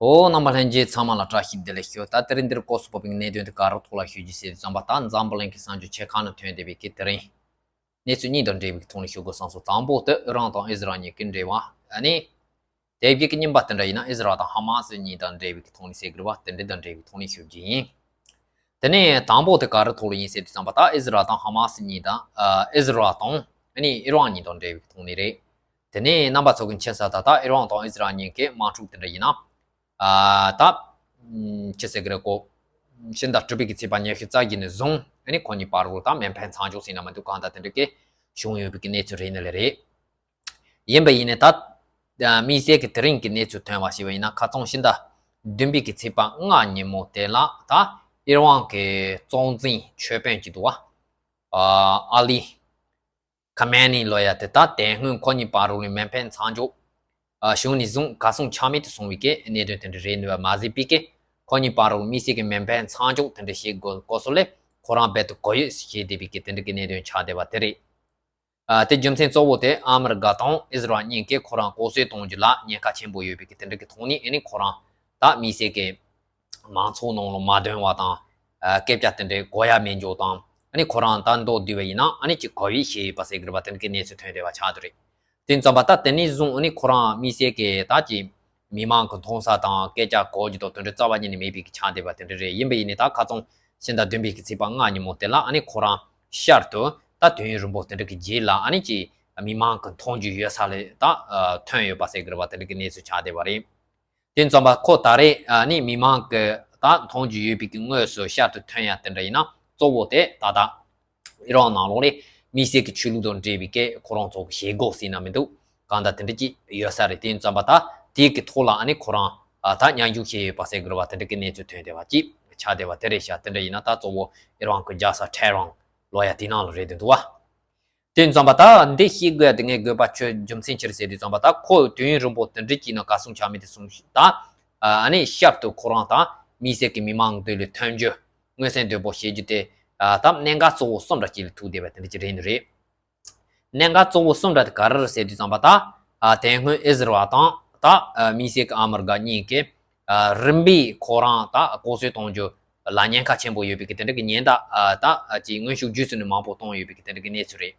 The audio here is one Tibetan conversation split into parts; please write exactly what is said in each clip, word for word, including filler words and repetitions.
ཨོ། རྣམ་པ་ལྷན་རྒྱས་ཚང་མ་ལ་བཀྲ་ཤིས་བདེ་ལེགས་ཞུ། ད་དེ་རིང་འདིར་སྐོར་སུ་བབས་པའི་གནད་དོན་དེ་ག་རེ་ཐོག་ལ་ཞུ་རྒྱུ་ཟེར་དུས་ཙམ་པ། ད་འཛམ་བུ་གླིང་གི་གསར་འགྱུར་ཆེ་ཁག་ནང་ཐོན་བསྡད་པའི་གི་དེ་རིང་གནས་ཚུལ་གཉིས་དང་འབྲེལ་བའི་ཐོག་ནས་ཞུ་དགོས་བསམ་སོང་། དང་པོ་དེ་ཨི་རན་དང་ཨི་ཟི་རལ་གཉིས་ཀྱི་འབྲེལ་བ། ཨ་ནི། དེ་བཞིན་གྱི་གཉིས་པ་དེ་འདྲ་ཡིན་ན་ཨི་ཟི་རལ་དང་ཧ་མ་སི་གཉིས་དང་འབྲེལ་བའི་ཐོག་ནས་ཟེར་དགོས་པ་དེ་འདྲ་དང་འབྲེལ་བའི་ཐོག་ནས་ཞུ་རྒྱུ་ཡིན། དེ་ནས་དང་པོ་དེ་ག་རེ་ཐོག་ལ་ཡིན་ཟེར་དུས་ཙམ་པ། ད་ཨི་ཟི་རལ་དང་ཧ་མ་སི་གཉིས་དང་། ཨ། ཨི་ཟི་རལ་དང་ཨ་ནི་ཨི་རན་གཉིས་དང་འབྲེལ་བའི་ཐོག་ནས་རེད། དེ་ནས་རྣམ་པ་ཚོ་གི་མཁྱེན་གསལ་ལྟར་ད་ཨི་རན་དང་ཨི་ཟི་རལ་གཉིས་ཀྱི་དམག་འཁྲུག་དེ་འདྲ་ཡིན་ན། ཨ། ད་ཅི་ཟེར་གི་རེད་གོ། ཕྱི་ཟླ་དྲུག་པའི་གི་ཚེས་པ་ཉི་ཤུ་རྩ་བཞི་ནས་བཟུང་ཨ་ནི་ཁོ་གཉིས་བར་དུ་ད་མེ་འཕེན་མཚམས་འཇོག་ཟེར་ན་མི་འདུག་གང་ལྟར་དེ་འདྲ་གི་བྱུང་ཡོད་པའི་གི་གནས་ཚུལ་རེད་ནི་ལས་རེད། ཡིན་པ་ཡིན་ནའི་ད་དམིགས་བསལ་གྱི་དེ་རིང་གི་གནས་ཚུལ་ཐོན་པ་ཞིག་ཡིན་ན། ཁ་སང་ཕྱི་ཟླ་བདུན་པའི་གི་ཚེས་པ་ལྔ་ཉིན་མོ་དེ་ལ་ད་ཨི་རན་གྱི་གཙོ་འཛིན་ཆོས་དཔོན་གྱི་འདུག་བ། ཨ་ལི་ཁ་མེ་ནི་ལོ་ཡ་དེ་ད་དེ་སྔོན་ཁོ་གཉིས་བར་དུ་མེ་འཕེན་མཚམས་འཇོག་བྱུང་ནས་བཟུང་གར་སོང་ཆ་མེད་དུ་སོང་བའི་གི་གནད་དོན་དེ་འདྲ་རེད་འདུག་བ། མ་ཟད་པའི་གི་ཁོ་གཉིས་བར་དུ་དམིགས་བསལ་གྱི་མེ་འཕེན་མཚམས་འཇོག་དེ་འདྲ་བྱེད་དགོས་སྐོར་སོགས་ལས་ཁོ་རང་རྦད་དེ་གོ་ཡོད་ཞེས་བསྡད་པའི་གི་དེ་འདྲ་གི་གནད་དོན་ཆགས་བསྡད་པ་དེ་རེད། ཨ། དེ་རྒྱུ་མཚན་གཙོ་བོ་དེ་ཨ་མི་རི་ཀ་དང་ཨི་ཟི་རལ་གཉིས་ཀས་ཁོ་རང་ལྐོག་གསོད་གཏོང་རྒྱུ་ལ་ཉེན་ཁ་ཆེན་པོ་ཡོད་པའི་གི་དེ་འདྲ་གི་ཐོག་ནས་ཨ་ནི་ཁོ་རང་ད་དམིགས་བསལ་གྱི་མང་ཚོགས་ནང་ལ་མ་འདོན་པ་དང་། ཨ། སྐད་ཆ་དེ་འདྲའི་གོ་ཡ་མེད་འཇོག་དང་། ཨ་ནི་ཁོ་རང་ད་མདོར་བསྡུས་པ་ཡིན་ན་ཨ་ནི་ཅིག་གོ་ཡིག་ཤེས་ཡོད་པ་ཟེར་གི་རེད་པ། དེ་འདྲ་གི་གནས་ཚུལ་ཐོན་བསྡད་པ་ཆགས་བསྡད་རེད། དེ་ཙམ་པ་ད་དེ་ནས་བཟུང་ཨ་ནི་ཁོ་རང་དམིགས་བསལ་གྱི་ད་ཅིག་མི་མང་གི་མཐོང་ས་དང་སྐད་ཆ་གོ་རྒྱུ་དང་དེ་འདྲ་རྩ་བ་ཉིད་ནས་མེད་པའི་གི་ཆགས་བསྡད་པ་དེ་འདྲ་རེད། ཡིན་པ་ཡིན་ནའི་ད་ཁ་སང་ཕྱི་ཟླ་བདུན་པའི་གི་ཚེས་པ་ལྔ་ཉིན་མོ་དེ་ལ་ཨ་ནི་ཁོ་རང་ཤར་དུ་ད་དུས་ཡུན་རིང་པོ་དེ་འདྲ་གི་རྗེས་ལ་ཨ་ནི་ཅིག་མི་མང་གི་མཐོང་རྒྱུ་ཡོད་ས་ལ་ད་ཐོན་ཡོད་པ་ཟེར་གི་རེད་པ། དེ་འདྲ་གི་གནས་ཚུལ་ཆགས་བསྡད་པ་རེད། དེ་ཙམ་པ་ཁོ་ད་རེས་ཨ་ནི་མི་མང་གི་ད་མཐོང་རྒྱུ་ཡོད་པའི་གི་ངོས་སུ་ཤར་དུ་ཐོན་ཡ་དེ་འདྲ་ཡིན་ན་གཙོ་བོ་དེ་ད་ལྟ་ཨི་རན་ནང་ལོགས་ལ་དམིགས་བསལ་གྱི་ཆོས་ལུགས་དང་འབྲེལ་བའི་གི་ཁོ་རང་ཚོ་གི་བྱེད་སྒོ་ཟེར་ན་མི་འདུག་གང་ལྟར་དེ་འདྲ་ཅིག་ཡོད་ས་རེད། དེ་ཙམ་པ་ད་དེའི་གི་ཐོག་ལ་ཨ་ནི་ཁོ་རང་ཨ་ད་མཉམ་ཞུགས་བྱས་ཡོད་པ་ཟེར་གི་རེད་པ། དེ་འདྲ་གི་གནས་ཚུལ་ཐོན་བསྡད་པ་ཅིག་ཆགས་བསྡད་པ་དེ་རེད་ཤག་དེ་འདྲ་ཡིན་ན་ད་གཙོ་བོ་ཨི་རན་གི་རྒྱལ་ས་ཐེ་རན་ལོ་ཡ་དེ་ནང་ལ་རེད་འདུག་བ། དེ་ཙམ་པ་ད་འདི་ཤེས་དགོས་ཡ་དེ་ངས་དགོས་པ་ཆོད། རྒྱུ་མཚན་ཅི་རེད་ཟེར་དུས་ཙམ་པ་ད་ཁོ་དུས་ཡུན་རིང་པོ་དེ་འདྲ་ཅིག་ནང་གར་སོང་ཆ་མེད་དུ་སོང་ཞིག་ད་ཨ་ནི་ཞབས་ཏོག་ཁོ་རང་ད་དམིགས་བསལ་གྱི་མི་མང་མདུན་ལ་ཐོན་རྒྱུ་མངོན་གསལ་དོད་པོ་བྱེད་རྒྱུ་དེ་ད་གནད་འགག་གཙོ་བོ་གསུམ་འདྲ་ཅིག་ལ་ཐུག་བསྡད་པ་དེ་འདྲ་ཅིག་རེད་འདུག་རེད། གནད་འགག་གཙོ་བོ་གསུམ་འདྲ་དེ་ག་རེ་རེད་ཟེར་དུས་ཙམ་པ་ད་ཨ་དེ་སྔོན་ཨི་ཟི་རལ་དང་ད་ཨ་དམིགས་བསལ་གྱི་ཨ་མི་རི་ཀ་གཉིས་ཀས་ཨ་རིམ་པས་ཁོ་རང་ད་ལྐོག་གསོད་གཏོང་རྒྱུ་ལ་ཉེན་ཁ་ཆེན་པོ་ཡོད་པའི་གི་དེ་འདྲ་གི་ཉེན་བརྡ་ཨ་ད་ཨ་ཅིག་སྔོན་ཤུགས་རྒྱུས་ཙམ་ནས་མང་པོ་བཏང་ཡོད་པའི་གི་དེ་འདྲ་གི་གནས་ཚུལ་རེད།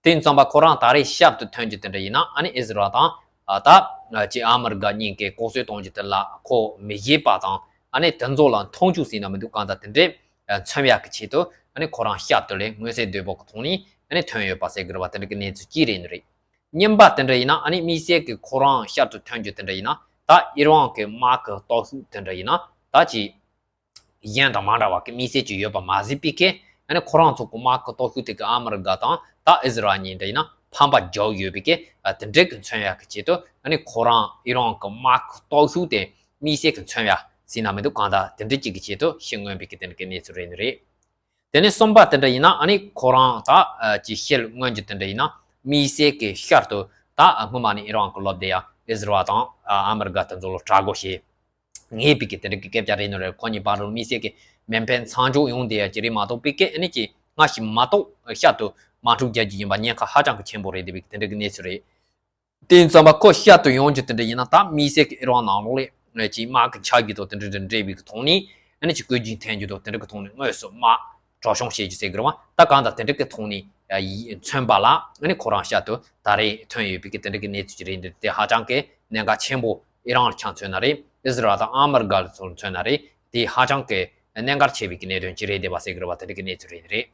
དེ་ཙམ་པ་ཁོ་རང་ད་རེས་ཞབས་ཏོག་ཐོན་རྒྱུ་དེ་འདྲ་ཡིན་ན་ཨ་ནི་ཨི་ཟི་རལ་དང་ཨ་ད་ཨ་ཅིག་ཨ་མི་རི་ཀ་གཉིས་ཀས་ལྐོག་གསོད་གཏོང་རྒྱུ་དེ་ལ་ཁོ་མི་ཞེད་པ་དང་ཨ་ནི་དེ་ཚོ་ལ་མཐོང་ཆུང་ཟེར་ན་མི་འདུག་གང་ལྟར་དེ་འདྲའི་མཚོན་ཡག་གི་ཆེད་དུ་ཨ་ནི་ཁོ་རང་ཞབས་ཏོག་ལས་མངོན་གསལ་དོད་པོ་གི་ཐོག་ནས་ཨ་ནི་ཐོན་ཡོད་པ་ཟེར་གི་རེད་པ། དེ་འདྲ་གི་གནས་ཚུལ་གཅིག་རེད་ནི་རེད། གཉིས་པ་དེ་འདྲ་ཡིན་ན་ཨ་ནི་དམིགས་བསལ་གྱི་ཁོ་རང་ཤར་དུ་ཐོན་རྒྱུ་དེ་འདྲ་ཡིན་ན་ད་ཨི་རན་གྱི་དམག་གི་སྟོབས་ཤུགས་དེ་འདྲ་ཡིན་ན་ད་ཅིག་གཞན་དང་མ་འདྲ་བ་གི་དམིགས་བསལ་ཅིག་ཡོད་པ་མ་ཟད་པའི་གི་ཨ་ནི་ཁོ་རང་ཚོ་གི་དམག་གི་སྟོབས་ཤུགས་དེ་གི་ཨ་མི་རི་ཀ་དང་ད་ཨི་ཟི་རལ་གཉིས་འདྲ་ཡིན་ན་ཕན་པ་རྒྱག་ཡོད་པའི་གི་དེ་འདྲ་གི་མཚོན་ཡག་གི་ཆེད་དུ་ཨ་ནི་ཁོ་རང་ཨི་རན་གྱི་དམག་གི་སྟོབས་ཤུགས་དེ་དམིགས་བསལ་གྱི་མཚོན་ཡག་ཟེར་ན་མི་འདུག་གང་ལྟར་དེ་འདྲ་ཅིག་གི་ཆེད་དུ་ཤུགས་སྔོན་པའི་གི་དེ་འདྲ་གི་གནས་ཚུལ་རེད་ནི་རེད། དེ་ནས་གསུམ་པ་དེ་འདྲ་ཡིན་ན་ཨ་ནི་ཁོ་རང་ད་ཅིག་ཤེས་མངོན་རྒྱུ་དེ་འདྲ་ཡིན་ན་དམིགས་བསལ་གྱི་ཤར་དུ་ད་སྔོན་མ་ནས་ཨི་རན་གྱི་ལོབ་དེ་ཡ་ཨི་ཟི་རལ་དང་ཨ་མི་རི་ཀ་དེ་ཚོ་ལ་དྲག་རྒོལ་བྱེད་ངེས་པའི་གི་དེ་འདྲ་གི་སྐད་ཆ་རེད་ནོ་རེད། ཁོ་གཉིས་བར་དུ་དམིགས་བསལ་གྱི་མེ་འཕེན་མཚམས་འཇོག་ཡོང་དེ་ཡ་ཅི་རེད་མ་གཏོགས་པའི་གི་ཨ་ནི་ཅིག་སྔ་ཕྱི་མ་གཏོགས་ཤར་དུ་དམག་འཁྲུག་རྒྱག་རྒྱུ་ཡིན་པ་ཉེན་ཁ་ཧ་ཅང་གི་ཆེན་པོ་རེད་དེ་བའི་གི་དེ་འདྲ་གི་གནས་ཚུལ་རེད། དེ་ཙམ་པ་ཁོ་ཤར་དུ་ཡོང་རྒྱུ་དེ་འདྲ་ཡིན་ན་ད་དམིགས་བསལ་གྱི་ཨི་རན་ནང་ལོགས་ལ་ཅིག་དམག་གི་ཆག་རྒྱུ་དང་དེ་འདྲ་འདྲ་འདྲ་བའི་གི་ཐོག་ནས་ཨ་ནི་ཅིག་བཀོད་རྒྱུ་འཐེན་རྒྱུ་དང་དེ་འདྲ་གི་ཐོག་ནས་དངོས་སུ་དམག་གྲོགས་སྐྱོང་བྱེད་རྒྱུ་ཟེར་གི་རེད་བ། ད་གང་ལྟར་དེ་འདྲ་གི་ཐོག་ནས་མཚོན་པ་ལ་ཨ་ནི་ཁོ་རང་ཤར་དུ་ད་རེས་ཐོན་ཡོད་པའི་གི་དེ་འདྲ་གི་གནས་ཚུལ་ཅིག་རེད་འདུག་དེ་ཧ་ཅང་གི་གནད་འགག་ཆེན་པོ་ཨི་རན་ལ་ཆ་མཚོན་ན་རེད། ཨི་ཟི་རལ་དང་ཨ་མི་རི་ཀ་ལ་མཚོན་ན་རེད། དེ་ཧ་ཅང་གི་གནད་འགག་ཆེ་བའི་གི་གནད་དོན་ཅིག་རེད་འདུག་བ་ཟེར་གི་རེད་བ། དེ་འདྲ་གི་གནས་ཚུལ་རེད་རེད།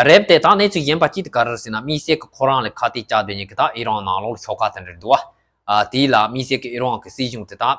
རེད་དེ་ད་གནས་ཚུལ་གཞན་པ་གཅིག་དེ་ག་རེ་རེད་ཟེར་ན་དམིགས་བསལ་གྱི་ཁོ་རང་ལ་ཁ་གཏད་བཅག་བསྡད་མཁན་གྱི་ད་ཨི་རན་ནང་ལོགས་ལ་ཤོག་ཁག་དེ་འདྲ་འདུག་བ། ཨ་དེ་ལ་དམིགས་བསལ་གྱི་ཨི་རན་གྱི་སྲིད་གཞུང་དེ་ད་ཨ་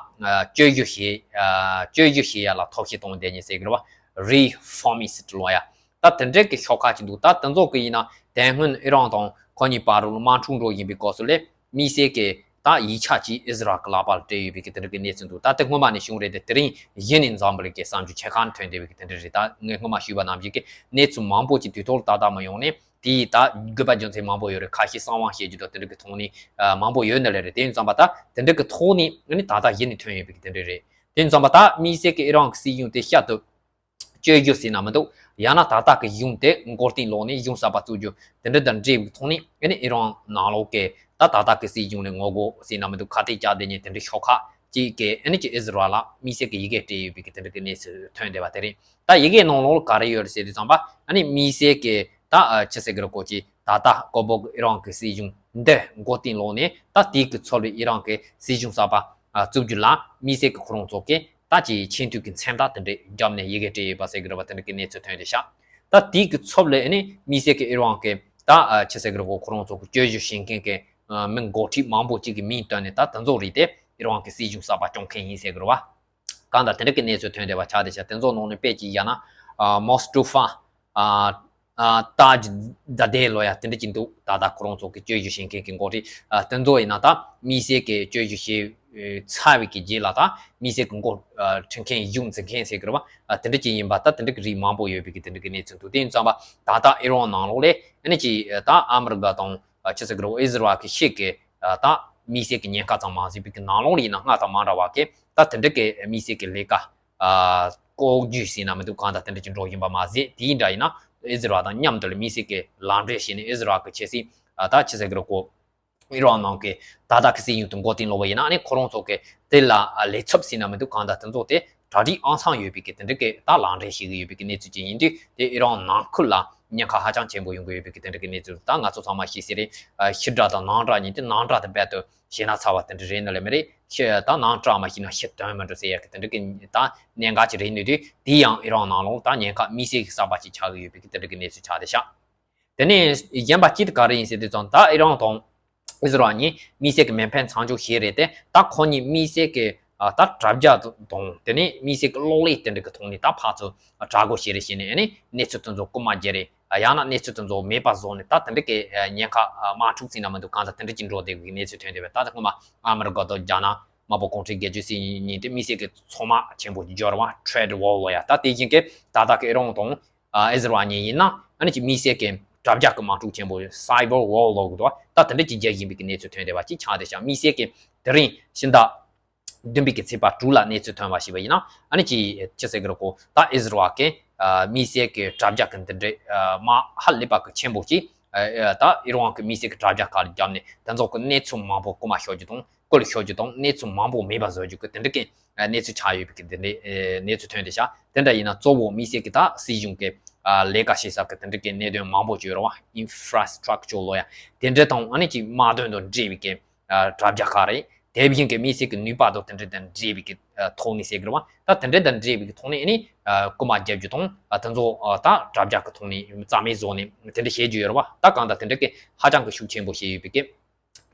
བཅོས་བསྒྱུར་བྱེད་ཨ་བཅོས་བསྒྱུར་བྱེད་ཡ་ལ་ཐབས་ཤེས་གཏོང་བསྡད་མཁན་ཟེར་གི་རེད་བ། རི་ཕོ་མི་སི་ཊི་ལབ་ཡ་ད་དེ་འདྲ་གི་ཤོག་ཁག་ཅིག་འདུག་ད་དེ་ཚོ་གི་ཡིན་ན་དེ་སྔོན་ཨི་རན་དང་ཁོ་གཉིས་བར་དུ་དམག་འཁྲུག་འགྲོ་བཞིན་པའི་སྐབས་སུ་ལས་དམིགས་བསལ་གྱི་ད་ཡིག་ཆ་ཅིག་ཨི་ཟི་རལ་གྱི་ལག་པ་ལ་སྤྲད་ཡོད་པའི་གི་དེ་འདྲ་གི་གནས་ཚུལ་འདུག་ད་དེ་སྔོན་མ་ནས་བྱུང་རེད་དེ། དེ་རིང་གཞི་ནས་འཛམ་བུ་གླིང་གི་གསར་འགྱུར་ཆེ་ཁག་ནས་ཐོན་བསྡད་པའི་གི་དེ་འདྲ་རེད། ད་ངས་སྔོན་མ་ཞུས་པ་ནང་བཞིན་གྱི་གནས་ཚུལ་མང་པོ་ཅིག་དུས་ཐོག་ལ་ཏག་ཏག་མ་ཡོང་ནས་དེ་ཡིས་ད་དགོས་པ་རྒྱུ་མཚན་མང་པོ་ཡོད་རེད། ཁ་ཤས་གསང་བ་བཤད་རྒྱུ་དང་དེ་འདྲ་གི་ཐོག་ནས་ཨ་མང་པོ་ཡོད་ནི་ལས་རེད། དེ་ཡིན་ཙམ་པ་ད་དེ་འདྲ་གི་ཐོག་ནས་ཨ་ནི་ད་ལྟ་གཞི་ནས་ཐོན་ཡོད་པའི་གི་དེ་འདྲ་རེད། དེ་ཡིན་ཙམ་པ་ད་དམིགས་བསལ་གྱི་ཨི་རན་གྱི་སྲིད་གཞུང་དེ་བསྐྱར་དུ་བཅོས་བསྒྱུར་ཟེར་ན་མི་འདུག་ཡང་ན་ད་ལྟ་གི་གཞུང་དེ་མགོ་རྟིང་སློག་ནས་གཞུང་གསར་པ་བཙུགས་རྒྱུ་དེ་འདྲ་དང་འབྲེལ་བའི་ཐོག་ནས་ཨ་ནི་ཨི་རན་ནང་ལོགས་ཀྱི་ད་ད་ལྟ་གི་སྲིད་གཞུང་ལ་ངོ་རྒོལ་ཟེར་ན་མི་འདུག་ཁ་གཏད་བཅག་བསྡད་མཁན་དེ་འདྲའི་ཤོག་ཁག་ ཅིག་གིས་ཨ་ནི་ཅིག་ཨི་ཟི་རལ་ལ་དམིགས་བསལ་གྱི་ཡི་གེ་སྤྲད་ཡོད་པའི་གི་དེ་འདྲ་གི་གནས་ཚུལ་ཐོན་བསྡད་པ་དེ་རེད། ད་ཡི་གེ་ནང་ལོགས་ལ་ག་རེ་ཡོད་རེད་ཟེར་དུས་ཙམ་པ་ཨ་ནི་དམིགས་བསལ་གྱི་ད་ཆི་ཟེར་གི་རེད་གོ་ཅིག་ད་ལྟ་ཀོ་བོག་ཨི་རན་གྱི་སྲིད་གཞུང་འདི་མགོ་རྟིང་སློག་ནས་ད་དེའི་གི་ཚབ་ལས་ཨི་རན་གྱི་སྲིད་གཞུང་གསར་པ་བཙུགས་རྒྱུ་ལ་དམིགས་བསལ་གྱི་ཁོ་རང་ཚོ་གིས་ད་ཅིག་ཆེས་མཐོའི་གི་མཚན་རྟགས་དེ་འདྲ་བརྒྱབ་ནས་ཡི་གེ་སྤྲད་ཡོད་པ་ཟེར་གི་རེད་པ། དེ་འདྲ་གི་གནས་ཚུལ་ཐོན་བསྡད་ཤག་ད་དེའི་གི་ཚབ་ལས་ཨ་ནི་དམིགས་བསལ་གྱི་ཨི་རན་གྱི་ད་ཆི་ཟེར་གི་རེད་གོ་ཁོ་རང་ཚོ་གི་སྐྱོན་བརྗོད་བྱེད་མཁན་གྱི་མི་འགོ་ཁྲིད་མང་པོ་ཅིག་གི་མིང་བཏོན་ནས་ད་དེ་ཚོ་རིགས་དེ་ཨི་རན་གྱི་སྲིད་གཞུང་གསར་པ་སྐྱོང་མཁན་ཡིན་ཟེར་གི་རེད་བ། གང་ལྟར་དེ་འདྲ་གི་གནས་ཚུལ་ཐོན་བསྡད་པ་ཆགས་བསྡད་ཤག་དེ་ཚོ་ནང་ནས་དཔེ་ཅིག་བཞག་ན་ཨ་མོ་སི་ཏོ་ཧྥ་ཨ་ཨ་ཏཱཇ་ཛ་དེ་ལོ་ཡ་དེ་འདྲ་ཅིག་འདུག་ད་ལྟ་ཁོ་རང་ཚོ་གི་སྐྱོན་བརྗོད་བྱེད་མཁན་གྱི་འགོ་ཁྲིད་ཨ་དེ་ཚོ་ཡིན་ན་ད་དམིགས་བསལ་གྱི་སྐྱོན་བརྗོད་བྱས་ཚར་བའི་གི་རྗེས་ལ་ད་དམིགས་བསལ་གྱི་འགོ་ཨ་ཁྲིད་མཁན་གཞུང་འཛིན་མཁན་ཟེར་གི་རེད་བ། ཨ་དེ་འདྲ་ཅིག་ཡིན་པ་ད་དེ་འདྲ་གི་རིགས་མང་པོ་ཡོད་པའི་གི་དེ་འདྲ་གི་གནས་ཚུལ་འདུག་དེ་ཡིན་ཙམ་པ་ད་ལྟ་ཨི་རན་ནང་ལོགས་ལས་ཨ་ནི་ཅིག་ད་ཨ་མི་རི་ཀ་དང་ཨ་ཆི་ཟེར་གི་རེད་ཨི་ཟི་རལ་གི་ཤིག་གི་ཨ་ད་དམིགས་བསལ་གྱི་ཉེན་ཁ་ཙམ་མ་བཟོས་པའི་གི་ནང་ལོགས་ལ་ཡིན་ན་སྔར་དང་མ་འདྲ་བ་གི་ད་དེ་འདྲ་གི་དམིགས་བསལ་གྱི་ལས་ཀ་ཨ་ལྐོག་ཇུས་ཟེར་ན་མི་འདུག་གང་ལྟར་དེ་འདྲ་ཅིག་འགྲོ་བཞིན་པ་མ་ཟད། དེའི་འདྲ་ཡིན་ན་ཨི་ཟི་རལ་དང་མཉམ་དུ་ལ་དམིགས་བསལ་གྱི་ལག་འབྲེལ་བྱས་ནས་ཨི་ཟི་རལ་གྱི་ཆབ་སྲིད་ཨ་ད་ཆི་ཟེར་གི་རེད་གོ་ཨི་རན་ནང་གི་ད་ལྟ་གི་སྲིད་གཞུང་དུ་མགོ་རྟིང་སློག་པ་ཡིན་ན་ཨ་ནི་ཁོ་རང་ཚོ་གི་དེ་ལ་ལས་ཚབ་ཟེར་ན་མི་འདུག་གང་ལྟར་དེ་ཚོ་དེ་གྲ་སྒྲིག་ཨང་སང་ཡོད་པའི་གི་དེ་འདྲ་གི་ད་ལག་འབྲེལ་བྱེད་ཀྱི་ཡོད་པའི་གི་གནས་ཚུལ་ཅིག་ཡིན་དུས་དེ་ཨི་རན་ནང་ཁུལ་ལ་ཉེན་ཁ་ཧ་ཅང་ཆེན་པོ་ཡོང་གི་ཡོད་པའི་གི་དེ་འདྲ་གི་གནས་ཚུལ། ད་ང་ཚོ་ཚང་མ་ཤེས་གསལ་རེད། ཕྱི་དགྲ་དང་ནང་དགྲ་གཉིས་དེ་ནང་དགྲ་དེ་རྦད་དུ་བྱས་ན་ཚར་བ་དེ་འདྲ་རེད་ནི་ལས་མི་རེད། ཕྱི་ད་ནང་དགྲ་མ་ཤེས་ན་ཕྱི་དོན་མི་འགྲོ་ཟེར་ཡ་གི་དེ་འདྲ་གི་ད་གནད་འགག་ཅིག་རེད་ནི་དུས་དེ་ཡང་ཨི་རན་ནང་ལོགས་ད་ཉེན་ཁ་དམིགས་བསལ་གྱི་གསར་པ་ཅིག་ཆགས་ཀྱི་ཡོད་པའི་གི་དེ་འདྲ་གི་གནས་ཚུལ་ཆགས་བསྡད་ཤག་དེ་ནས་གཞན་པ་གཅིག་དེ་ག་རེ་ཡིན་ཟེར་དུས་ཙམ་ད་ཨི་རན་དང་ཨི་ཟི་རལ་གཉིས་དམིགས་བསལ་གྱི་མེ་འཕེན་མཚམས་འཇོག་བྱས་རེད་དེ། ད་ཁོ་གཉིས་དམིགས་བསལ་གྱི་ཨ་ད་དྲ་རྒྱ་དང་དེ་ནས་དམིགས་བསལ་གྱི་གློག་ཀླད་དེ་འདྲ་གི་ཐོག་ནས་ད་ཕར་ཚུར་དྲ་སྒོ་བྱས་རེད་བྱས་ནས་ཨ་ནི་གནས་ཚུལ་དེ་ཚོ་རྐུ་མ་བརྒྱབ་རེད། ཡང་ན་གནས་ཚུལ་དེ་ཚོ་མེད་པ་བཟོ་ནས་ད་དེ་འདྲ་གི་ཉེན་ཁ་དམག་འཁྲུག་ཟེར་ན་མི་འདུག་གང་ལྟར་དེ་འདྲ་ཅིག་འགྲོ་བསྡད་པའི་གནས་ཚུལ་ཐོན་བསྡད་པས། ད་ལྟ་སྔོན་མ་ཨ་མི་རི་ཀ་དང་རྒྱ་ནག་དམར་པོ་གུང་ཁྲན་སྒེར་གཅོད་ཟེར་མཁན་དེ་དམིགས་བསལ་གྱི་ཚོང་དམག་ཆེན་པོ་འབྱོར་བ་Trade War ལོ་ཡ། ད་དེ་བཞིན་གྱི་ད་ལྟ་གི་ཨི་རན་དང་ཨ་ཨི་ཟི་རལ་གཉིས་ཡིན་ན་ཨ་ནི་ཅིག་དམིགས་བསལ་གྱི་དྲ་རྒྱ་གི་དམག་འཁྲུག་ཆེན་པོ་Cyber War ལབ་དགོས་འདུག་ད་དེ་འདྲ་ཅིག་རྒྱག་བཞིན་པའི་གི་གནས་ཚུལ་ཐོན་བསྡད་པ་ཅིག་ཆགས་བསྡད་ཤག་དམིགས་བསལ་གྱི་དེ་རིང་ཕྱི་ཟླ་བདུན་པའི་གི་ཚེས་པ་དྲུག་ལ་གནས་ཚུལ་ཐོན་པ་ཞིག་ཡིན་ན་ཨ་ནི་ཅིག་ཅི་ཟེར་གི་རེད་གོ་ད་ཨི་ཟི་རལ་གྱི་ཨ་དམིགས་བསལ་གྱི་དྲ་རྒྱ་གི་འདི་འདྲའི་ཨ་དམག་ཧ་ལས་པ་གི་ཆེན་པོ་ཅིག་ཨ་ཨ་ད་ཨི་རན་གྱི་དམིགས་བསལ་གྱི་དྲ་རྒྱ་ཁག་ལ་བརྒྱབ་ནས་དེ་ཚོ་གི་གནས་ཚུལ་མང་པོ་རྐུ་མ་ཤོར་རྒྱུ་དང་བརྐུས་ཤོར་རྒྱུ་དང་གནས་ཚུལ་མང་པོ་མེད་པ་བཟོ་རྒྱུ་གི་དེ་འདྲ་གི་ཨ་གནས་ཚུལ་ཆགས་ཡོད་པའི་གི་དེ་འདྲའི་ཨ་གནས་ཚུལ་ཐོན་བསྡད་ཤག་དེ་འདྲ་ཡིན་ན་གཙོ་བོ་དམིགས་བསལ་གྱི་ད་སྲིད་གཞུང་གི་ཨ་ལས་ཀ་བྱེད་ས་གི་དེ་འདྲ་གི་གནད་དོན་མང་པོ་ཅིག་ཡོད་རེད་བ། Infrastructure ལོ་ཡ་དེ་འདྲ་དང་ཨ་ནི་ཅིག་དམག་དོན་དང་འབྲེལ་བའི་གི་ཨ་དྲ་རྒྱ་ཁག་རེད། དེ་བཞིན་གྱི་དམིགས་བསལ་གྱི་ནུས་པ་དང་དེ་འདྲ་དང་འབྲེལ་བའི་གི་ཨ་ཐོག་ནས་ཟེར་གི་རེད་བ། ད་དེ་འདྲ་དང་འབྲེལ་བའི་གི་ཐོག་ནས་ཨ་ནི་ཨ་རྐུ་མ་རྒྱག་རྒྱུ་དང་ཨ་དེ་ཚོ་ཨ་ད་དྲ་རྒྱ་གི་ཐོག་ནས་རྩ་མེད་བཟོ་ནས་དེ་འདྲ་བྱེད་རྒྱུ་ཡོད་རེད་བ། ད་གང་ལྟར་དེ་འདྲ་གི་ཧ་ཅང་གི་ཤུགས་ཆེན་པོ་བྱས་ཡོད་པའི་གི་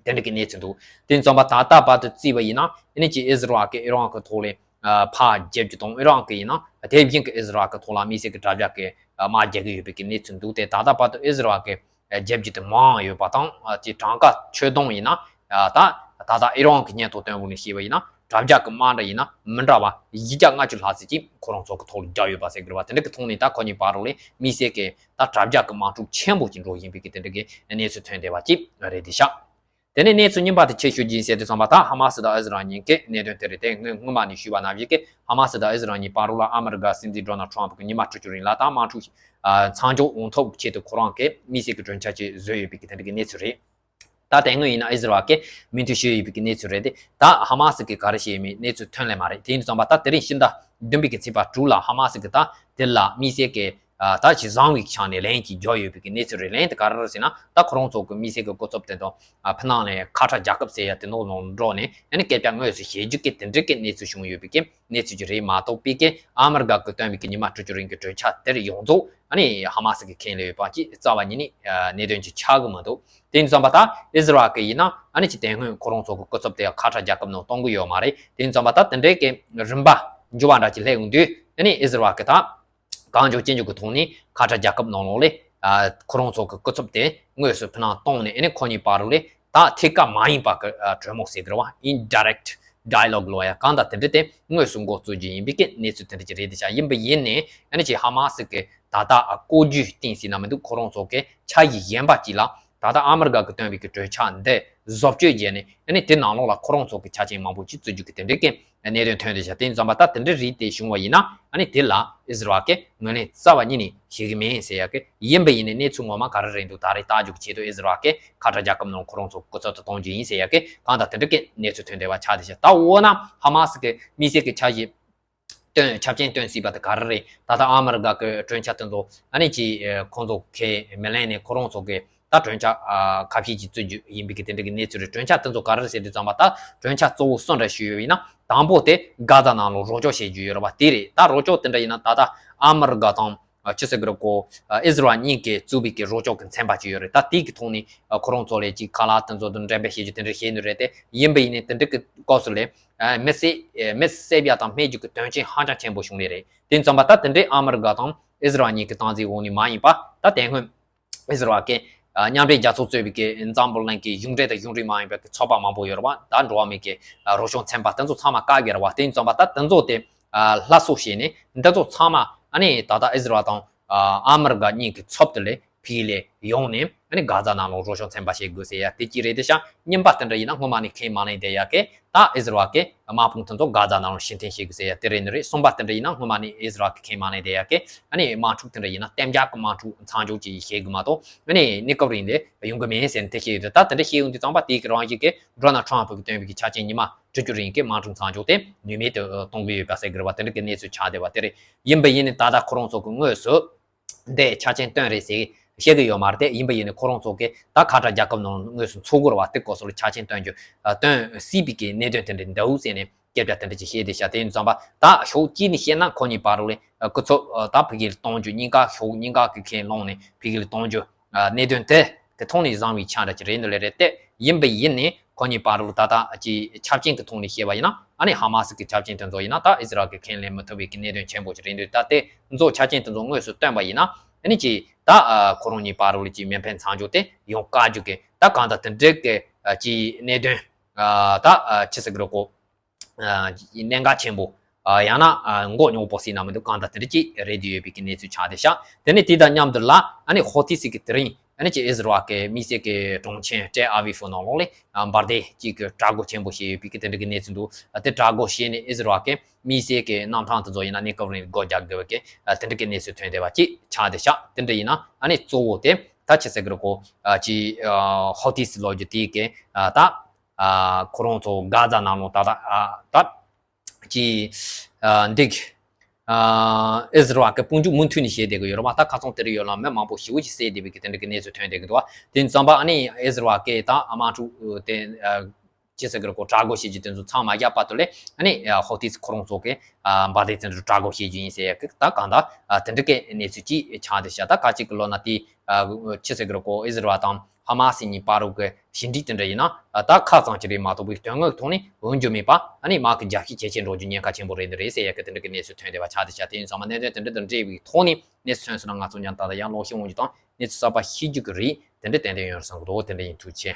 དེ་འདྲ་གི་གནས་ཚུལ་འདུག་དེ་ཙམ་པ་ད་ལྟ་བར་དུ་བརྩིས་པ་ཡིན་ན་ཨ་ནི་ཅིག་ཨི་ཟི་རལ་གི་ཨི་རན་གི་ཐོག་ལས་ཨ་ཕར་རྒྱབ་རྒྱུ་དང་ཨི་རན་གི་ཡིན་ན་དེ་བཞིན་གྱི་ཨི་ཟི་རལ་གི་ཐོག་ལ་དམིགས་བསལ་གྱི་དྲ་རྒྱ་གི་ཨ་དམག་རྒྱག་གི་ཡོད་པའི་གི་གནས་ཚུལ་འདུག་དེ་ད་ལྟ་བར་དུ་ཨི་ཟི་རལ་གི་ཨ་རྒྱབ་རྒྱུ་དེ་མང་ཡོད་པ་དང་ཨ་དེ་གྲངས་ཀ་ཆོད་སྡང་ཡིན་ན་ཨ་ད་ད་ལྟ་ཨི་རན་གི་སྙན་ཐོ་བཏོན་འོག་ནས་བཤད་པ་ཡིན་ན་དྲ་རྒྱ་གི་དམག་འདྲ་ཡིན་ན་མི་འདྲ་བ་བཞི་བརྒྱ་ལྔ་བཅུ་ལྷག་ཙམ་ཅིག་ཁོ་རང་ཚོ་གི་ཐོག་ལ་རྒྱག་ཡོད་པ་ཟེར་གི་རེད་བ། དེ་འདྲ་གི་ཐོག་ནས་ད་ཁོ་གཉིས་བར་རུ་ལས་དམིགས་བསལ་གྱི་ད་དྲ་རྒྱ་གི་དམག་འཁྲུག་ཆེན་པོ་ཅིག་འགྲོ་བཞིན་པའི་གི་དེ་འདྲ་གི་གནས་ཚུལ་ཐོན་བསྡད་པ་ཅིག་རེད་དེ་ཤག་དེ་ནས་གནས་ཚུལ་རྙིང་པ་དེ་ཆེད་ཞུ་རྒྱུ་ཡིན་ཟེར་དུས་ཙམ་པ་ད་ཧ་མ་སི་དང་ཨི་ཟི་རལ་གཉིས་ཀའི་གནད་དོན་དེ་རེད། དེ་སྔོན་སྔོན་མ་ནས་ཞུས་པ་ནང་བཞིན་གྱི་ཧ་མ་སི་དང་ཨི་ཟི་རལ་གཉིས་བར་རུ་ལ་ཨ་མི་རི་ཀ་སྲིད་འཛིན་ཌོ་ནལ་ཊམ་གྱིས་ཉི་མ་དྲུག་ཅུ་རིང་ལ་ད་དམག་འཁྲུག་མཚམས་འཇོག་ཡོང་ཐབས་ཆེད་དུ་ཁོ་རང་གིས་དམིགས་བསལ་གྱི་གྲོས་འཆར་ཅིག་བཟོས་ཡོད་པའི་གི་དེ་འདྲ་གི་གནས་ཚུལ་རེད། ད་དེ་སྔོན་ཡིན་ན་ཨི་ཟི་རལ་གྱིས་མོས་མཐུན་ཞུས་ཡོད་པའི་གི་གནས་ཚུལ་རེད་དེ། ད་ཧ་མ་སི་གིས་ག་རེ་བྱས་ཡོད་མེད་གནས་ཚུལ་ཐོན་ལེ་མ་རེད། དེ་ཡིན་དུས་ཙམ་པ་ད་དེ་རིང་ཕྱི་ཟླ་བདུན་པའི་གི་ཚེས་པ་དྲུག་ལ་ཧ་མ་སི་གིས་ད་དེ་ལ་དམིགས་བསལ་གྱི་ཨ་ད་ཇི་བཟང་བའི་ཆ་ནས་ལན་ཅིག་འཇོག་ཡོད་པའི་གི་གནས་ཚུལ་རེད། ལན་དེ་ག་རེ་རེད་ཟེར་ན་ད་ཁོ་རང་ཚོ་གི་དམིགས་བསལ་གྱི་སྐུ་ཚབ་དེ་དང་ཨ་ཕི་ནང་ལ་ཁ་ཏྲ་རྒྱལ་ཁབ་ཟེར་ཡ་དེ་ནང་ལ་འགྲོ་ནས་ཨ་ནི་སྐད་ཆ་དངོས་སུ་བཤད་རྒྱུ་གི་དེ་འདྲ་གི་གནས་ཚུལ་བྱུང་ཡོད་པའི་གི་གནས་ཚུལ་ཅིག་རེད་མ་གཏོགས་པའི་གི་ཨ་མི་རི་ཀ་གིས་བཏོན་པའི་གི་ཉི་མ་དྲུག་ཅུ་རིང་གི་གྲོས་འཆར་དེར་ཡོངས་རྫོགས་ཨ་ནི་ཧ་མ་སི་གིས་མཁྱེན་ལེ་ཡོད་པ་ཅིག་རྩ་བ་ཉིད་ནས་ཨ་གནད་དོན་ཅིག་ཆགས་གི་མི་འདུག་དེ་ཡིན་དུས་ཙམ་པ་ད་ཨི་ཟི་རལ་གྱི་ཡིན་ན་ཨ་ནི་ཅིག་དེ་སྔོན་ཁོ་རང་ཚོ་གི་སྐུ་ཚབ་དེ་ཁ་ཏྲ་རྒྱལ་ཁབ་ནང་གཏོང་གི་ཡོད་མ་རེད། དེ་ཡིན་དུས་ཙམ་པ་ད་དེ་འདྲའི་གི་རིམ་པ་འགྱུར་བ་འདྲ་ཅིག་སླེབས་ཡོང་དུས་ཨ་ནི་ཨི་ཟི་རལ་གྱིས་ད་གང་མགྱོགས་ཅི་མགྱོགས་ཀྱི་ཐོག་ནས་ཁ་ཏྲ་རྒྱལ་ཁབ་ནང་ལོགས་ལས་ཨ་ཁོ་རང་ཚོ་གི་སྐུ་ཚབ་དེ་དངོས་སུ་ཕི་ནང་གཏོང་ནས་ཨ་ནི་ཁོ་གཉིས་བར་རུ་ལས་ད་ཐད་ཀར་མ་ཡིན་པ་གི་ཨ་གྲོས་མོལ་ཟེར་གི་རེད་བ། Indirect Dialogue ལོ་ཡ་གང་ལྟར་དེ་འདྲ་དེ་དངོས་སུ་འགོ་བཙུགས་རྒྱུ་ཡིན་པའི་གི་གནས་ཚུལ་དེ་འདྲ་ཅིག་རེད་དེ་ཤག་ཡིན་པ་ཡིན་ནའི་ཨ་ནི་ཅིག་ཧ་མ་སི་གི་ད་ལྟ་ཨ་བཀོད་ཇུས་སྟེང་ཟེར་ན་མི་འདུག་ཁོ་རང་ཚོ་གི་འཆར་གཞི་གཞན་པ་ཅིག་ལ་ ད་ལྟ་ཨ་མི་རི་ཀ་གིས་བཏོན་པའི་གི་གྲོས་འཆར་འདི་བཟོ་བཅོས་བྱས་ནས་ཨ་ནི་དེ་ནང་ལོགས་ལ་ཁོ་རང་ཚོ་གི་ཆ་རྐྱེན་མང་པོ་ཅིག་བཙུགས་རྒྱུ་གི་དེ་འདྲའི་གི་གནད་དོན་ཐོན་བསྡད་ཤག་དེ་ཙམ་པ་ད་དེ་འདྲའི་རིགས་དེ་བྱུང་བ་ཡིན་ན་ཨ་ནི་དེ་ལ་ཨི་ཟི་རལ་གྱིས་ངོས་ལེན་རྩ་བ་ཉིད་ནས་བྱེད་གི་མིན་ཟེར་ཡ་གི། ཡིན་པ་ཡིན་ནའི་གནས་ཚུལ་ངོ་མ་ག་རེ་རེད་འདུག་ད་རེས་ལྟ་རྒྱུ་གི་ཆེད་དུ་ཨི་ཟི་རལ་གྱིས་ཁ་ཏྲ་རྒྱལ་ཁབ་ནང་ཁོ་རང་ཚོ་སྐུ་ཚབ་ཏུ་གཏོང་རྒྱུ་ཡིན་ཟེར་ཡ་གི་གང་ལྟར་དེ་འདྲ་གི་གནས་ཚུལ་ཐོན་བསྡད་པ་ཆགས་བསྡད་ཤག་ད་འོ་ན་ཧ་མ་སི་གི་དམིགས་བསལ་གྱི་འཆར་གཞི་བཏོན། ཆ་རྐྱེན་བཏོན་སྲིད་པ་དེ་ག་རེ་རེད། ད་ལྟ་ཨ་མི་རི་ཀ་གི་གྲོས་འཆར་དེ་ཚོ་ཨ་ནི་ཅིག་ཁོང་ཚོ་ཁས་མི་ལེན་ནས་ཁོ་རང་ཚོ་གི་ད་གྲོས་འཆར་ཁ་ཤས་ཅིག་བཙུགས་རྒྱུ་ཡིན་པའི་གི་དེ་འདྲ་གི་གནས་ཚུལ་རེད། གྲོས་འཆར་དེ་ཚོ་ག་རེ་ཟེར་དུས་ཙམ་པ་ད་གྲོས་འཆར་གཙོ་བོ་གསུམ་རེ་ཞུས་ཡོད་ཡིན་ན་དང་པོ་དེ་གྷ་ཛ་ནང་ལ་རོགས་སྐྱོར་བྱེད་རྒྱུ་ཡོད་རེད་པ། དེ་རེད། ད་རོགས་སྐྱོར་དེ་འདྲ་ཡིན་ན་ད་ལྟ་ཨ་མི་རི་ཀ་དང་ཨ་ཅི་ཟེར་གི་རེད་གོ། ཨ་ཨི་ཟི་རལ་གཉིས་ཀས་བཙུགས་པའི་གི་རོགས་སྐྱོར་གི་ཚན་པ་ཅིག་ཡོད་རེད། ད་དེ་གི་ཐོག་ནས་ཨ་ཁོ་རང་ཚོ་ལས་ཅིག་ཁ་ལག་དེ་ཚོ་དང་འགྲེམས་སྤེལ་བྱེད་རྒྱུ་དེ་འདྲ་བྱས་ནི་རེད་དེ། ཡིན་པ་ཡིན་ནའི་དེ་འདྲ་གི་སྐབས་སུ་ལས་ཨ་མི་བསད་ཨ་མི་བསད་ཡ་དང་རྨས་རྒྱུ་གི་དོན་རྐྱེན་ཧ་ཅང་ཆེན་པོ་བྱུང་ནི་རེད། དེ་ཙམ་པ་ད་དེ་འདྲའི་ཨ་མི་རི་ཀ་དང་ཨི་ཟི་རལ་གཉིས་ཀྱི་སྟངས་འཛིན་འོག་ནས་མ་ཡིན་པ་ད་དེ་སྔོན་ཨི་ཟི་རལ་གྱི་ཨ་མཉམ་འབྲེལ་རྒྱལ་ཚོགས་གཙོས་པའི་གི་འཛམ་བུ་གླིང་གི་གཞུང་འབྲེལ་དང་གཞུང་འབྲེལ་མ་ཡིན་པའི་གི་ཚོགས་པ་མང་པོ་ཡོད་རེད་བ། ད་འགྲོ་བ་མིའི་གི་ཨ་རོགས་སྐྱོར་ཚན་པ་དེ་ཚོ་ཚང་མ་བཀག་ཡོད་རེད་བ། དེ་ཙམ་པ་ད་དེ་ཚོ་དེ་ཨ་སླར་གསོ་བྱས་ནས་འདི་ཚོ་ཚང་མ་ཨ་ནི་ད་ལྟ་ཨི་ཟི་རལ་དང་ཨ་ཨ་མི་རི་ཀ་གཉིས་ཀྱི་ཚབ་ཏུ་ལས་ཕ་གི་ལ་ཡོང་ནས་ཨ་ནི་གྷ་ཛ་ནང་ལ་རོགས་སྐྱོར་ཚན་པ་བྱེད་དགོས་ཟེར་ཡ་དེ་གཅིག་རེད། དེ་ཤ་གཉིས་པ་དེ་འདྲ་ཡིན་ན་སྔོན་མ་ནས་ཁས་མ་ལེན་བསྡད་ཡ་གི་ད་ཨི་ཟི་རལ་གྱི་དམག་དཔུང་དེ་ཚོ་གྷ་ཛ་ནང་ལ་ཕྱིར་འཐེན་བྱེད་དགོས་ཟེར་ཡ་དེ་རེད་ནི་རེད། གསུམ་པ་དེ་འདྲ་ཡིན་ན་སྔོན་མ་ནས་ཨི་ཟི་རལ་གྱི་ཁས་མ་ལེན་བསྡད་ཡ་གི་ཨ་ནི་དམག་འཁྲུག་དེ་འདྲ་ཡིན་ན་གཏན་འཇགས་ཀྱི་དམག་འཁྲུག་མཚམས་འཇོག་ཅིག་བྱེད་དགོས་མ་གཏོགས་ཨ་ནི་གནས་སྐབས་རིང་ལས་ཡོང་གི་མིན་ཟེར་ནས་དེ་བཤད་ཡོད་རེད། ད་དེ་འདྲ་བཤད་ཡོང་དུས་ཙམ་པ་དེའི་གི་རང་བཞིན་གྱི་ཌོ་ནལ་ཊམ་ཕུ་གིས་བཏོན་པའི་གི་ཆ་རྐྱེན་ཉི་མ་དྲུག་ཅུ་རིང་གི་དམག་འཁྲུག་མཚམས་འཇོག་དེ་ནུས་མེད་དུ་གཏོང་གི་ཡོད་པ་ཟེར་གི་རེད་བ། དེ་འདྲ་གི་གནས་ཚུལ་ཆགས་བསྡད་པ་དེ་རེད། ཡིན་པ་ཡིན་ནའི་ད་ལྟ་ཁོ་རང་ཚོ་གི་དངོས་སུ་འདི་ཆ་རྐྱེན་བཏོན་རེད་ཟེར་བཤད་གི་ཡོད་མ་རེད་དེ། ཡིན་པ་ཡིན་ནའི་ཁོ་རང་ཚོ་གི་ད་ཁ་ཏྲ་རྒྱལ་ཁབ་ནང་དངོས་སུ་འཚོགས་དགོས་རེད་བ། དེ་སྐབས་སུ་ལ་ཆ་རྐྱེན་བཏོན་རྒྱུ་བཏོན་སྲིད་པའི་གི་གནད་དོན་དེ་འདྲ་འདུག་ཟེར་ནས་སྐད་ཆ་དེ་འདྲ་ཅིག་བཤད་བསྡད་ཤག་དེ་ཡིན་ཙམ་པ་ད་ཕྱོགས་གཅིག་ནས་བཤད་ན་ཁོ་གཉིས་བར་དུ་ལ་སྐུ་ཚབ་ད་ཕ་གི་ལ་གཏོང་རྒྱུ་གཉིས་ཀ་ཕྱོགས་གཉིས་ཀ་གི་ཁས་བླངས་ནས་ཕ་གི་ལ་གཏོང་རྒྱུ་གནད་དོན་དེ་གི་ཐོག་ནས་བཟང་བའི་ཆ་འདྲ་ཅིག་རེད་འདུག་ལེ་རེད་དེ། ཡིན་པ་ཡིན་ནའི་ཁོ་གཉིས་བར་དུ་ད་ལྟ་ཀྱི་ཆ་རྐྱེན་གྱི་ཐོག་ནས་བཤད་པ་ཡིན་ན་ཨ་ནི་ཧ་མ་སི་གི་ཆ་རྐྱེན་དེ་ཚོ་ཡིན་ན་ད་ཨི་ཟི་རལ་གྱིས་ཁས་ལེན་མི་ཐུབ་པའི་གི་གནད་དོན་ཆེན་པོ་ཅིག་རེད་འདུག་ད་དེ་ཚོ་ཆ་རྐྱེན་དེ་ཚོ་དངོས་སུ་བཏོན་པ་ཡིན་ན་ཨ་ནི་ཀྱི་ད་ཁོ་རང་གཉིས་བར་དུ་ལ་ཀྱི་མི་ཕན་མཚམས་འཇོག་དེ་ཡོང་དཀའ་རྒྱུ་གི་ད་གང་ལྟར་དེ་འདྲའི་གི་ཀྱི་གནད་དོན་ད་ཆི་ཟེར་གི་རེད་གོ། གནད་འགག་ཆེན་པོ། ཡང་ན་མགོ་རྙོག་པོ་ཟེར་ན་མི་འདུག་གང་ལྟར་དེ་འདྲ་ཅིག་རེད་དུ་ཡོད་པའི་གི་གནས་ཚུལ་ཆགས་བསྡད་ཤག་དེ་ནས་དེ་དང་མཉམ་དུ་ལ་ཨ་ནི་ཧོ་ཐི་སི་གི་དེ་རིང་ཨ་ནི་ཅི་ཨི་ཟི་རལ་གི་དམིགས་བསལ་གི་གྲོང་ཁྱེར་ཏེལ་ཨ་བིབ་ནང་ལོགས་ལ་འབར་མདེལ་གཅིག་གི་དྲག་རྒོལ་ཆེན་པོ་བྱས་ཡོད་པའི་གི་དེ་འདྲ་གི་གནས་ཚུལ་འདུག་དེ་དྲག་རྒོལ་བྱས་ནས་ཨི་ཟི་རལ་གི་དམིགས་བསལ་གི་གནམ་ཐང་དེ་ཚོ་ཡིན་ན་གནས་སྐབས་རིང་སྒོ་རྒྱག་དགོས་པའི་གི་དེ་འདྲ་གི་གནས་ཚུལ་ཐོན་བསྡད་པ་ཅིག་ཆགས་བསྡད་ཤག་དེ་འདྲ་ཡིན་ན་ཨ་ནི་གཙོ་བོ་དེ་ད་ཆི་ཟེར་གི་རེད་གོ། ཅི་ཧོ་ཐི་སི་ལབ་རྒྱུ་དེ་གི་ད། ཨ་ཁོ་རང་ཚོ་གྷ་ཛ་ནང་ལོགས་ད་ལྟ་ཨ་ད་ཀྱི་ཨ་འདི་ཨ་ཨི་ཟི་རལ་གྱི་དཔུང་འཇུག་མུ་མཐུད་ནས་བྱས་བསྡད་ཀྱི་ཡོད་རེད་པ། ད་ཁ་སང་དེ་རིང་ཡོད་ལ་མི་མང་པོ་ཞེ་པོ་ཅིག་བསད་བསྡད་པའི་གི་དེ་འདྲ་གི་གནས་ཚུལ་ཐོན་བསྡད་ཀྱི་འདུག་པ། དེ་ཙམ་པ་ཨ་ནི་ཨི་ཟི་རལ་གྱི་ད་དམག་འཁྲུག་དེ་ཨ་ཅི་ཟེར་གི་རེད་གོ། དྲག་རྒོལ་བྱེད་རྒྱུ་དེ་ཚོ་མཚམས་མ་བཞག་བར་དུ་ལས་ཨ་ནི་ཧོ་ཐི་སི་ཁོ་རང་ཚོ་གི་ཨ་འབར་མདེལ་ཚན་དྲག་རྒོལ་བྱེད་རྒྱུ་ཡིན་ཟེར་ཡ་གི་ད་གང་ལྟར་ཨ་དེ་འདྲ་གི་གནས་ཚུལ་ཅིག་ཆགས་བསྡད་ཤག་ད་ཁ་ཅིག་གི་ལོ་ན་དེ། ཨ་ཅི་ཟེར་གི་རེད་གོ། ཨི་ཟི་རལ་དང་ཧ་མ་སི་གཉིས་བར་དུ་གི་ཞི་འགྲིག་དེ་འདྲ་ཡིན་ན་ད་ཁ་ཙམ་ཅིག་རེད་མ་གཏོགས་པའི་དོན་དངོས་ཐོག་ནས་འོང་རྒྱུ་མེད་པ་ཨ་ནི་དམག་གི་རྒྱ་ཤུགས་ཇེ་ཆེར་འགྲོ་རྒྱུ་ཉེན་ཁ་ཆེན་པོ་རེད་འདི་རེད་ཟེར་ཡ་གི་དེ་འདྲ་གི་གནས་ཚུལ་ཐོན་བསྡད་པ་ཆགས་བསྡད་ཤག་དེ་ཡིན་ཙང་མ་གནད་དོན་དེ་འདྲ་དང་འབྲེལ་བའི་ཐོག་ནས་གནས་ཚུལ་ཐོན་སོང་ན་ང་ཚོ་མཉམ་དུ་ད་ལྟ་ཡང་ལོག་ཤེས་འོང་རྒྱུ་དང་གནས་ཚུལ་གསར་པ་ཤེས་རྒྱུ་གི་རེད། དེ་འདྲ་ཏན་ཏན་ཡོང་བསམ་གི་འདུག་དེ་འདྲ་ཡིན། ཐུགས་རྗེ་ཆེ།